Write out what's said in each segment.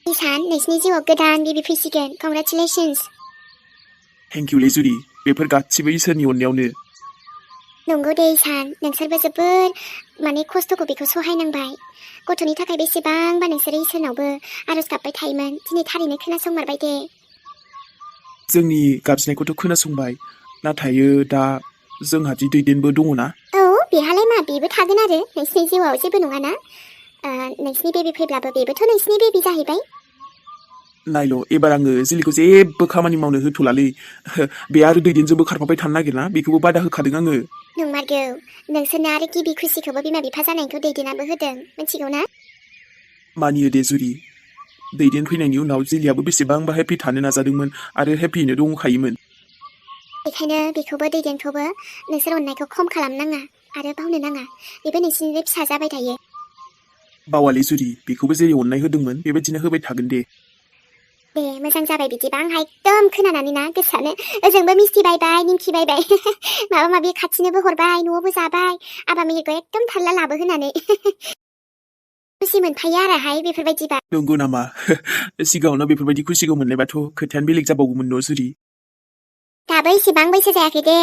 इसान नोंसिनि जिउआव गोदान बेबि फैसिगोन कंग्रेचुलेसन्स थेंक इउ लेजुरि बेफोर गासिबो इसोरनि अननायावनो नंगौ दे इसान नोंसोरबो जोबोर खस्थ'खौ बेखौ सहायनांबाय गथ'नि थाखाय बेसेबांबा नोंसोरो इसोरनावबो आरज गाबबाय थायोमोन दिनै थारैनो खोनासंमारबाय दे जोंनि गाबज्रिनायखौथ' खोनासंबाय नाथाय दा जोंहा दि दैदेनबो दङना औ बेहालाय मा बेबो थागोन आरो नोंसिनि जिउआव जेबो नङाना नोंसिनि बेबि फैब्लाबो बेबोथ' नोंसिनि बेबि जाहैबाय नायल' एबार आङो जिलिखौ जेबो खामानि मावनो होथ'लालै बे आरो दैदेनजोंबो खारफाबाय थानो नागिरना बेखौबो बादा होखादों आङो नंमारगौ नोंसोरनो आरो गिबि खुसिखौबो बिमा बिफा जानायखौ दैदेनाबो होदों मिथिगौ ना मानियो दे जुरि दैदेन फैनायनि उनाव जिलियाबो बेसेबांबा हेपि थानो नाजादोंमोन आरो हेपियैनो दंखायोमोन बेखायनो बेखौबो दैदेनखौबो नोंसोर अननायखौ खम खालामनाङा आरो बावनो नाङा बेबो नोंसिनिनो फिसा जाबाय थायो बावालै जुरि बेखौबो जेरै अननाय होदोंमोन बेबायदिनो होबाय थागोन दे दे मोजां जाबाय बिदिबा आंहा एकदम खोनानानै ना गोसोआनो ओजोंबो मिस्थि बायबाय निमखि बायबाय माबा माबि खाथिनोबो हरबाय न'आवबो जाबाय आबा मेहेरखौ एकदम थाल्ला लाबो होनानै खुसि मोनफायो आरोहाय बेफोरबायदिबा नंगौ नामा सिगाङावनो बेफोरबायदि खुसिखौ मोननायबाथ' खोथायानो बेलेग जाबावगौमोन न' जुरि दाबो इसेबां बैसो जायाखै दे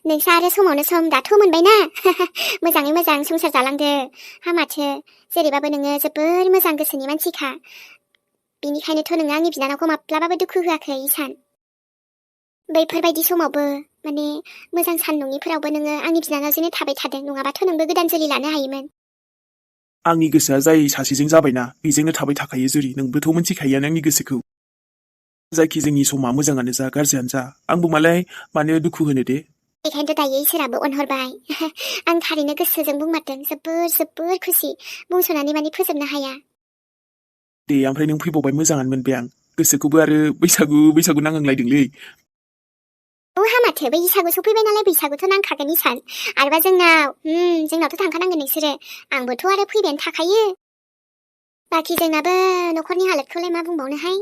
नोंसा आरो समावनो सम दाथ' मोनबायना मोजाङै मोजां संसार जालांदो हामाथो जेरैबाबो नोङो जोबोर मोजां गोसोनि मानसिखा बेनिखायनोथ' नोङो आंनि बिनानावखौ माब्लाबाबो दुखु होआखै इसान बैफोरबायदि समावबो मोजां सान नङिफोरावबो नोङो आंनि बिनानावजोंनो थाबाय थादों नङाबाथ' नोंबो गोदान जुलि लानो हायोमोन आंनि गोसोआ जाय सासेजों जाबायना बेजोंनो थाबाय थाखायो जुरि नोंबोथ' मिथिखायोआनो आंनि गोसोखौ जायखि जोंनि समा मोजाङानो जा गाज्रियानो जा आंबो मानो दुखु होनो दे बेखायनोथ' दायो इसोराबो अनहरबाय आं थारैनो गोसोजों बुंमारदों जोबोर जोबोर खुसि बुंस'नानै फोजोबनो हाया दे ओमफ्राय नों फैबावबाय मोजाङानो मोनबाय आं गोसोखौबो आरो बैसागु नांहांलायदोंलै हामाथो बैसागु सफैबाय नालाय बैसागुथ' नांखागोन इसान आरोबा जोंनावथ' थांखानांगोन नोंसोरो आंबोथ' आरो फैबायानो थाखायो बाखि जोंनाबो न'खरनि हालोदखौलाय मा बुंबावनोहाय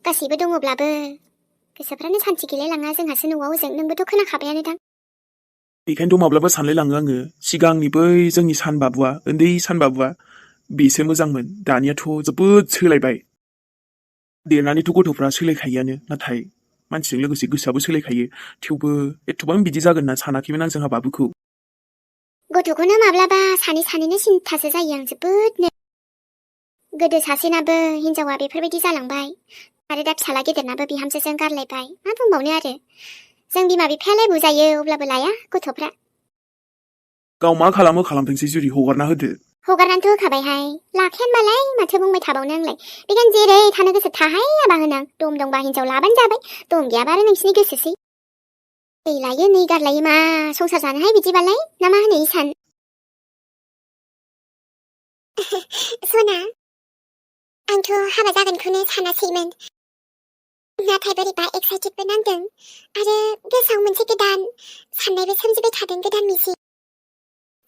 गासैबो दङब्लाबो गोसोफ्रानो सान्थि गैलायलाङा जोंहासो न'आव ओजों नोंबोथ' खोनाखाबायानो दां बेखायनोथ' माब्लाबा सानलायलाङो आङो सिगांनि बै जोंनि सानबाबुआ उन्दै सानबाबुआ बेसो मोजांमोन दानियाथ' जोबोद सोलायबाय देरनानैथ' गथ'फ्रा सोलायखायोआनो नाथाय मानसिजों लोगोसे गोसोआबो सोलायखायो थेवबो एथ'बां बिदि जागोन ना सानाखैमोन आं जोंहा बाबुखौ गथ'खौनो माब्लाबा सानैनो सिन्थासो जायो आं जोबोदनो गोदो सासेनाबो हिनजावा बेफोरबायदि जालांबाय आरो दा फिसाला गेदेरनाबो बिहामजोजों गारलायबाय मा बुंबावनो आरो जों बिमा बिफायालाय बुजायो अब्लाबो लाया गथ'फ्रा गाव मा खालामो खालामथोंसै जुरि हगारना होदो हगारनानैथ' होखाबायहाय लाखायानोबालाय माथो बुंबाय थाबावनो आंलाय बेखायनो जेरै थानो गोसो थाहाय आबा होनां दम दंबा हिनजाव लाबानो जाबाय दम गैयाबा आरो नोंसिनि गोसोसै नै लायो नै गारलायो मा संसार जानोहाय बिदिबालाय ना मा होनो इसान सना आंथ' हाबा जागोनखौनो सानासैमोन नाथाय बोरैबा एक्साइटेडबो नांदों आरो गोसोआव मोनसे गोदान साननायबो सोमजिबाय थादों गोदान मिजिं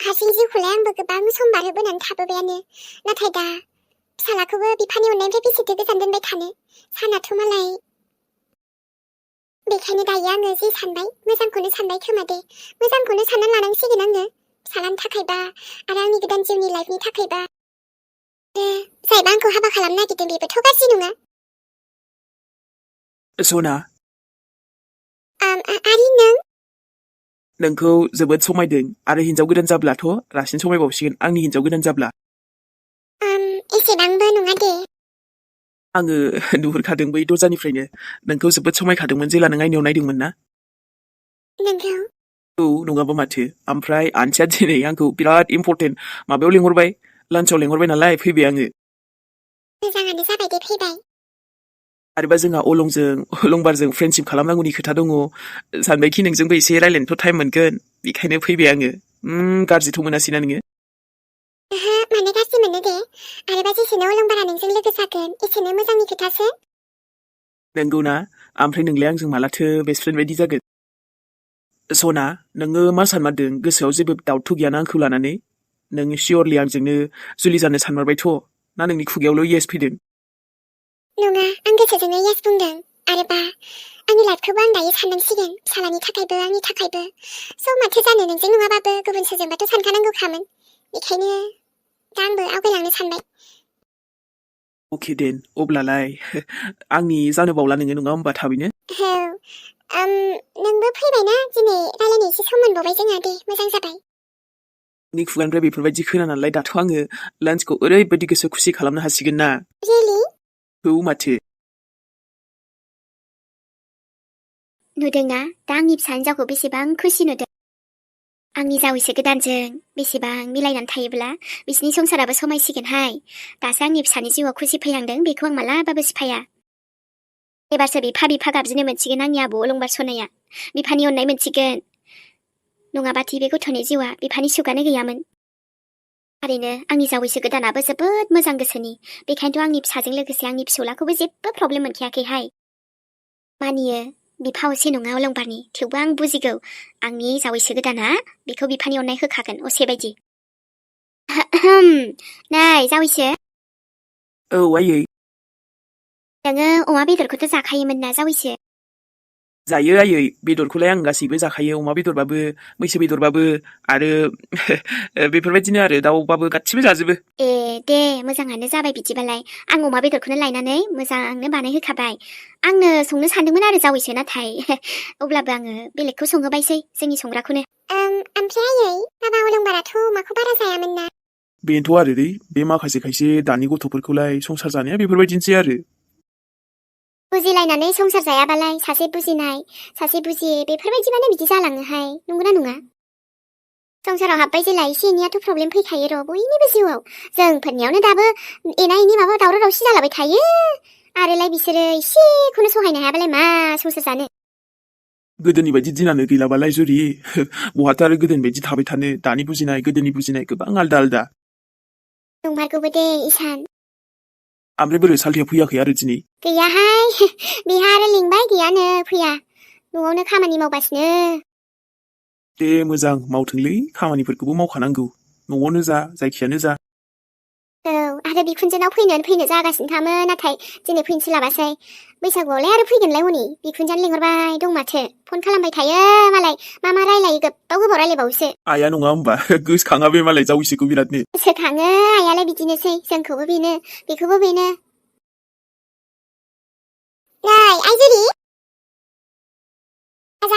हारसिं जिउखौलाय आंबो गोबां सम बारहोबोनानै थाबोबायानो नाथाय दा फिसालाखौबो बिफानि अननायनिफ्राय बेसेथो गोजान दोनबाय थानो सानाथ' मालाय बेखायनो दायो आङो जि सानबाय मोजांखौनो सानबाय खोमा दे मोजांखौनो साननानै लानांसिगोन आङो फिसालानि थाखायबा आरो आंनि गोदान जिउनि लाइफनि थाखायबा जायबा आंखौ हाबा खालामनो नागिरदों बेबोथ' गाज्रि नङा सना आरि नोंखौ जोबोद समायदों आरो हिनजाव गोदान जाब्लाथ' रासिन समायबावसिगोन आंनि हिनजाव गोदान जाब्ला एसेबांबो नङा दे आङो नुहुरखादों बै दरजानिफ्रायनो नोंखौ जोबोद समायखादोंमोन जेला नों आइनायाव नायदोंमोन ना नोंगौ औ नङाबा माथो ओमफ्राय आन्टिया दिनै आंखौ बिराद इम्परटेन्ट माबायाव लेंहरबाय लान्चआव लेंहरबाय नालाय फैबाय आङो मोजाङानो जाबाय दे फैबाय आरोबा जोंहा अलंबारजों फ्रेन्डशिप खालामनांगौनि खोथा दङ सानबायखि नोंजोंबो एसे रायलायनोथ' टाइम मोनगोन बेखायनो फैबाय आङो गाज्रिथ' मोनासैना नोङो माने गाज्रि मोनो दे आरोबा जेसेनो अलंबारा नोंजों लोगो जागोन एसेनो मोजांनि खोथासो नंगौना ओमफ्राय नोंलाय आंजों मालाथो बेस्ट फ्रेन्ड बायदि जागोन सना नोङो मा सानमारदों गोसोआव जेबो दाउटथ' गैयाना आंखौ लानानै नों सियरलि आंजोंनो जुलि जानो सानमारबायथ' ना नोंनि खुगायावल' येस फैदों नङा आं गोसोजोंनो येस बुंदों आरोबा आंनि लाइफखौबो आं दायो साननांसिगोन फिसालानि थाखायबो आंनि थाखायबो स' माथो जानो नोंजों नङाबाबो गुबुन सोरजोंबाथ' सानखानांगौखामोन बेखायनो दा आंबो आवगायलांनो सानबाय अके देन अब्लालाय आंनि जानो बावला नोङो नङा होमबा थाबैनो औ नोंबो फैबायना दिनै रायलायनो एसे सम मोनबावबाय जोंहा दे मोजां जाबाय नि खुगानिफ्राय बेफोरबायदि खोनानानैलाय दाथ' आङो लान्चखौ ओरैबायदि गोसो खुसि खालामनो हासिगोन ना रियेलि औ माथो नुदोंना दा आंनि फिसा हिन्जावखौ बेसेबां खुसि नुदों आंनि जावैसो गोदानजों बेसेबां मिलायनानै थायोब्ला बिसिनि संसाराबो समायसिगोनहाय दासो आंनि फिसानि जिउआव खुसि फैहांदों बेखौ आं मालाबाबो सिफाया एबारसो बिफा गाबज्रिनो मोनसिगोन आंनि आबौ अलंबार सनाया बिफानि अननाय मोनसिगोन नङाबाथि बे गथ'नि जिउआ बिफानि सुगानो गैयामोन थारैनो आंनि जावैसो गोदानाबो जोबोद मोजां गोसोनि बेखायनोथ' आंनि फिसाजों लोगोसे आंनि फिसौलाखौबो जेबो प्रब्लेम मोनखायाखैहाय मानियो बिफा असे नङा अलंबारनि थेवबो आं बुजिगौ आंनि जावैसो गोदाना बेखौ बिफानि अननाय होखागोन असेबायदि नै जावैसो औ आयै नोङो अमा बेदरखौथ' जाखायोमोन ना जावैसो जायो आयै बेदरखौलाय आं गासैबो जाखायो अमा बेदरबाबो मैसो बेदरबाबो आरो बेफोरबायदिनो आरो दाउबाबो गासिबो जाजोबो ए दे मोजाङानो जाबाय बिदिबालाय आं अमा बेदरखौनो लायनानै मोजांनो बानायहोखाबाय आंनो संनो सानदोंमोन आरो जावैसो नाथाय अब्लाबो आङो बेलेगखौ संहोबायसै जोंनि संग्राखौनो ओमफ्राय आयै बाबा अलंबाराथ' अमाखौ बारा जायामोन ना बेनोथ' आरो दै बे माखासे खायसे दानि गथ'फोरखौलाय संसार जानाया बेफोरबायदिनोसै आरो बुजिलायनानै संसार जायाबालाय सासे बुजिनाय सासे बुजियै बेफोरबायदिबानो बिदि जालाङोहाय नंगौना नङा संसाराव हाबबाय जेला एसे एनैयाथ' प्रब्लेम फैखायो र' बयनिबो जिउआव जोंफोरनियावनो दाबो एना एनि माबा दावराव दावसि जालाबाय थायो आरोलाय बिसोरो एसेखौनो सहायनो हायाबालाय मा संसार जानो गोदोनि बायदि दिनानो गैलाबालाय जुरि बहाथो आरो गोदोनि बायदि थाबाय थानो दानि बुजिनाय गोदोनि बुजिनाय गोबां आलदा आलदा नंमारगौबो दे इसान ओमफ्राय बोरै सालथेया फैयाखै आरो दिनै गैयाहाय बेहा आरो लिंबाय गैयानो फैया न'आवनो खामानि मावगासिनो दे मोजां मावथोंलै खामानिफोरखौबो मावखानांगौ न'आवनो जा जायखियानो जा औ आरो बिखुनजोनाव फैनो जागासिनोखामोन नाथाय दिनै फैनो सोलाबासै बैसागुआवलाय आरो फैगोनलाय हनै बिखुनजोआनो लिंहरबाय दं माथो फन खालामबाय थायो मालाय मा रायलायो गोबाव रायलायबावोसो आया नङा होमबा गोसोखाङा बे मालाय जावैसोखौ बिरादनो गोसोखाङो आयालाय बिदिनोसै जोंखौबो बेनो बेखौबो बेनो नै आइजुरि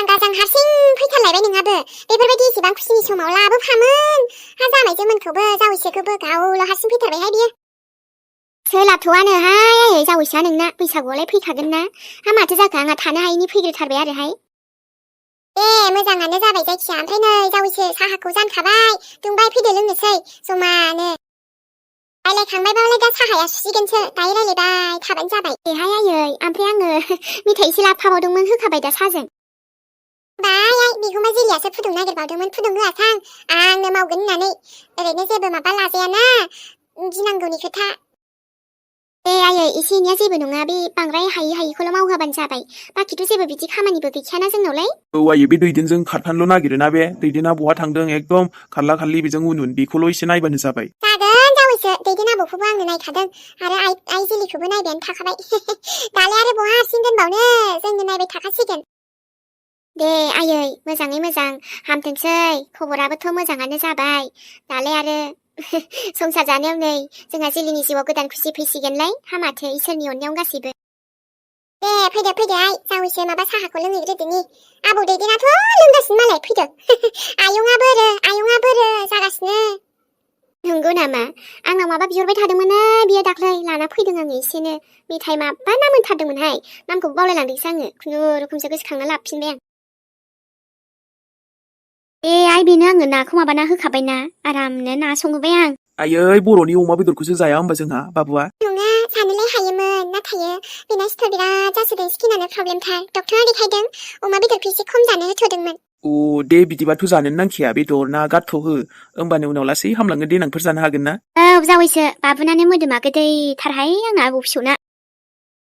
गाजां हारसिं फैथारलायबाय नोंहाबो बेफोरबायदि एसेबां खुसिनि समाव लाबोफामोन हा जामायजोमोनखौबो जावैसोखौबो गावल' हारसिं फैथारबायहाय बियो सोलाबथ'आनोहाय आयै जावैसोआ नोंना बैसागुआवलाय फैखागोन ना हा माथो जाखो आंहा थानो हायिनि फैग्रोथारबाय आरोहाय दे मोजाङानो जाबाय जायखिया ओमफ्राय नै जावैसो साहाखौ जानखाबाय दुंबाय फैदो लोंनोसै जमानो रायलायखांबायबालाय दा साहाया सुसिगोनसो दायो रायलायबाय थाबानो जाबाय देहाय आयै ओमफ्राय आङो मेथाइ एसे लाबोफाबावदोंमोन होखाबाय दा साहाजों बाय बिगुमा जिलियासो फुदुंनो नागिरबावदोंमोन फुदुंहोआसां आंनो मावगोन होननानै ओरैनो जेबो माबा लाजायाना गिनांगौनि खोथा दे आयै एसे एनैया जेबो नङा बे बांद्राय हायिखौल' मावहोबानो जाबाय बाखिथ' जेबो बिदि खामानिबो गैखायाना जोंनावलाय औ आयै बे दैदेनजों खारफानोल' नागिरोना बे दैदेना बहा थांदों एकदम खारला खारलि बेजों उन बेखौल' एसे नायबानो जाबाय जागोन जावैसो दैदेन आबौखौबो आंनो नायखादों आरो आइ जिलिखौबो नायबायानो थाखाबाय दालाय आरो बहा हारसिं दोनबावनो जोंनो नायबाय थाखासिगोन दे आयै मोजाङै मोजां हामथोंसै खबराबोथ' मोजाङानो जाबाय दालाय आरो संसार जानायाव नै जोंहा जिलिनि जिउआव गोदान खुसि फैसिगोनलाय हामाथो इसोरनि अननायाव गासैबो दे फैदो आइ जावैसो माबा साहाखौ लोंहैग्रोदोनि आबौ दैदेनाथ' लोंगासिनो मालाय फैदो आयंआ बोरो जागासिनो नंगौ नामा आंनाव माबा बिहरबाय थादोंमोन बियो दाख्लै लाना फैदों आङो एसेनो मेथाइ माबा ना मोनथारदोंमोनहाय नामखौबो बावलायलांदोंसो आङो खुनुरुखुमसो गोसोखांना लाबोफिनबाय आं आइ बेनो आङो नाखौ माबाना होखाबायना आरामनो ना संहोबाय आं आयै बर'नि अमा बेदरखौसो जाया होमबा जोंहा बाबुआ नङा जानोलाय हायोमोन नाथाय बेना सिथर बिराद जासोदों स्किनानो प्रब्लेमथार डक्टरा देखायदों अमा बेदरखौ एसे खम जानो होथ'दोंमोन अ दे बिदिबाथ' जानोनो नांखाया बेदर ना गारथ' हो होमबानो उनाव लासै हामलाङो देनांफोर जानो हागोन ना औ जावैसो बाबुनानो मोदोमा गोदैथारहाय आंना आबौ फिसौना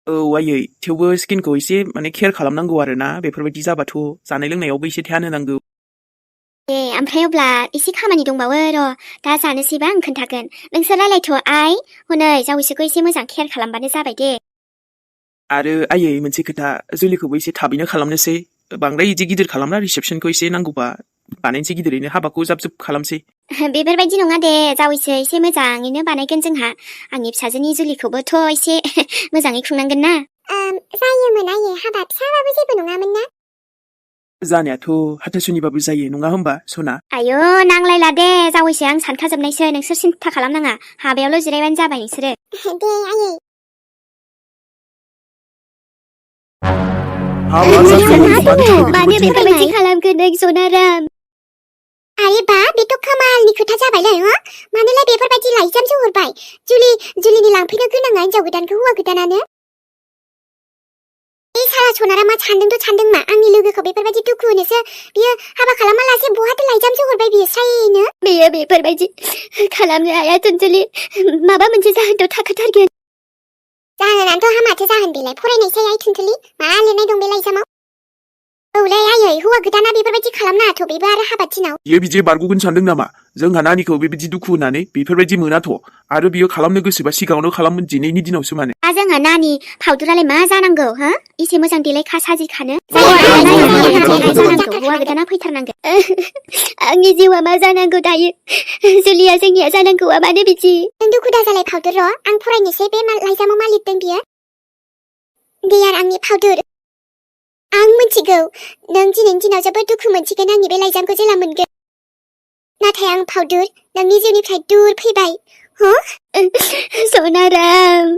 औ आयै थेवबो स्किनखौ एसे माने केयार खालामनांगौ आरो ना बेफोरबायदि जाबाथ' जानाय लोंनायावबो एसे ध्यान होनांगौ दे ओमफ्राय अब्ला एसे खामानि दंबावो र' दा जानोसैबा आं खोन्थागोन नोंसोर रायलायथ' आइ हनै जावैसोखौ एसे मोजां केयार खालामबानो जाबाय दे आरो आयै मोनसे खोथा जुलिखौबो एसे थाबैनो खालामनोसै बांद्राय इदि गिदिर खालामना रिसेपसनखौ एसे नांगौबा बानायनोसै गिदिरैनो हाबाखौ जाब जुब खालामसै। बेफोरबायदि नङा दे जावैसो एसे मोजाङैनो बानायगोन जोंहा आंनि फिसाजोनि जुलिखौबोथ' एसे मोजाङै खुंनांगोन ना। जायोमोन आयै हाबा फिसाबाबो जेबो नङामोन ना। जानायाथ' हाथासुनिबाबो जायो नङा होमबा सना? आयो नांलायला दे जावैसो आं सानखाजोबनायसो नोंसोर सिन्था खालामनाङा हाबायावल' जिरायबानो जाबाय नोंसोरो। दे आयै। हाबा जागोन मानो बेफोरबायदि खालामखो नों सनाराम? आरे बा बेथ' खामालनि खोथा जाबायलै हो मानोलाय बेफोरबायदि लाइजामसो हरबाय जुलिनि लांफैनो गोनाङा हिनजाव गोदानखौ हौवा गोदानानो। ए सारा सनारा मा सानदोंथ' सानदों मा आंनि लोगोखौ बेफोरबायदि दुखु होनोसो बियो हाबा खालामालासे बहाथो लाइजामसो हरबाय बियो स्रायनो। बेयो बेफोरबायदि खालामनो हाया टुनटुलि माबा मोनसे जाहोनथ' थाखाथारगोन। जाहोनानोथ' हामाथो जाहोन बेलाय फरायनायसै आइ टुनटुलि मा लिरनाय दं बे लाइजामाव? औलै आयै हौवा गोदाना बेफोरबायदि खालामनाङाथ' बेबो आरो हाबा दिनाव। बियो बिदि बारग'गोन सानदों नामा? जोंहा नानिखौ बेबायदि दुखु होनानै बेफोरबायदि मोनाथ'। आरो बियो खालामनो गोसोबा सिगाङावनो खालामोन दिनैनि दिनावसो मानो। जोंहा नानि फावदुरालाय मा जानांगौ हो एसे मोजां देलायखा साजिखानो। हौवा गोदाना फैथारनांगोन। आंनि जिउआ मा जानांगौ दायो जुलिया जोंनिया जानांगौआ मानो बिदि? नों दुखु दाजालाय फावदुर र' आं फरायनोसै बे लाइजामाव मा लिरदों बियो। देयार आंनि फावदुर आं मिथिगौ नों दिनैनि दिनाव जोबोद दुखु मोनसिगोन आंनि बे लाइजामखौ जेला मोनगोन। नाथाय आं फावदुर नोंनि जिउनिफ्राय दूर फैबाय हो सनाराम।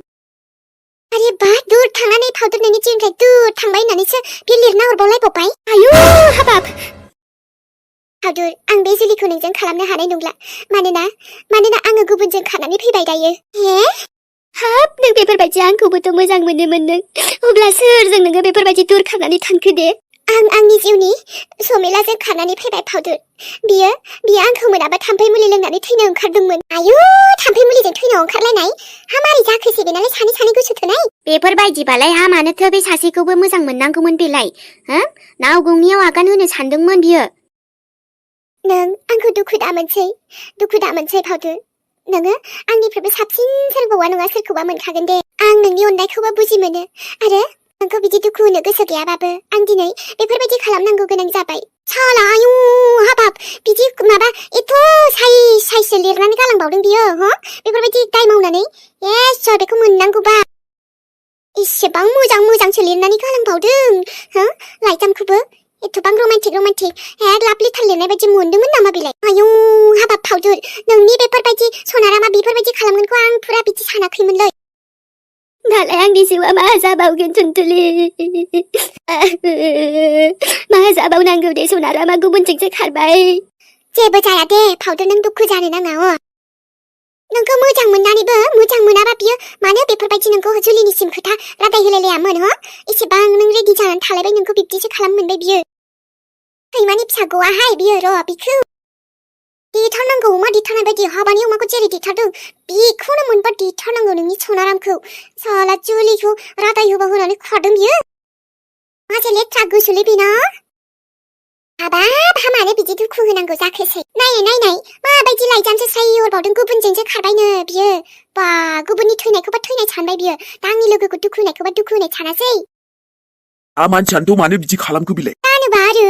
आरे बा दूर थांनानै फावदुर नोंनि जिउनिफ्राय दूर थांबाय होननानैसो बे लिरना हरबावलायबावबाय। आयु हाबाब फावदुर आं बे जुलिखौ नोंजों खालामनो हानाय नंला मानोना आङो गुबुनजों खानानै फैबाय दायो। हे हाब नों बेफोरबायदि आंखौबोथ' मोजां मोनोमोन नों अब्ला सोरजों नोङो बेफोरबायदि दूर खानानै थांखो दे? आं आंनि जिउनि समेलाजों खानानै फैबाय फावदुर बियो आंखौ मोनाबा थाम्फै मुलि लोंनानै थैनो ओंखारदोंमोन। आयु थाम्फै मुलिजों थैनो ओंखारलायनाय हा मारै जाखोसै बेनालाय सानै गोसो थोनाय? बेफोरबायदिबालाय हा मानोथो बे सासेखौबो मोजां मोननांगौमोन बेलाय हो नाव गंनैयाव आगान होनो सानदोंमोन बियो। नों आंखौ दुखु दामोनसै फावदुर नोङो आंनिफ्रायबो साबसिन सोरखौबा नङा सोरखौबा मोनखागोन दे। आं नोंनि अननायखौबो बुजि मोनो आरो नोंखौ बिदि दुखु होनो गोसो गैयाबाबो आं दिनै बेफोरबायदि खालामनांगौ गोनां जाबाय। साला आयु हाबाब बिदि माबा एथ' साइससो लिरनानै गालांबावदों बियो हो बेफोरबायदि दाय मावनानै एस' बेखौ मोननांगौबा इसेबां मोजांसो लिरनानै गालांबावदों हो लाइजामखौबो एथ'बां रमान्टिक लाभ लेटार लिरनाय बायदि मोनदोंमोन नामा बेलाय? आयौ हाबाब फावदुर नोंनि बेफोरबायदि सनारामा बेफोरबायदि खालामगोनखौ आं फुरा बिदि सानाखैमोनलै। दालाय आंनि जिउआ मा जाबावगोन टुनटुलि मा जाबावनांगौ दे सनारामा गुबुनजोंसो खारबाय। जेबो जाया दे फावदुर नों दुखु जानो नाङा अ नोंखौ मोजां मोननानैबो मोजां मोनाबा बियो मानो बेफोरबायदि नोंखौ जुलिनिसिम खोथा रादाय होलायलायामोन हो एसेबां नों रेडि जानानै थालायबाय नोंखौ बिब्दिसो खालाम मोनबाय बियो। सैमानि फिसाखौहाय बियो र' बिखौ देथारनांगौ अमा देथारनाय बायदि हाबानि अमाखौ जेरै देथारदों बेखौनो मोनबा देथारनांगौ नोंनि सनारामखौ साला जुलिखौ रादाय होनानै खारदों बियो मासे लेथ्रा गोसोलै बेना। हाबाब हामानो बिदि दुखु होनांगौ जाखोसै नायनाय माबायदि लाइजामसो साइ हरबावदों गुबुनजोंसो खारबायनो बियो बा गुबुननि थैनायखौबा थैनाय सानबाय बियो दा आंनि लोगोखौ दुखु होनायखौबा दुखु होनाय सानासै। मानसियानोथ' मानो बिदि खालामखो बिलाय? जानोबा आरो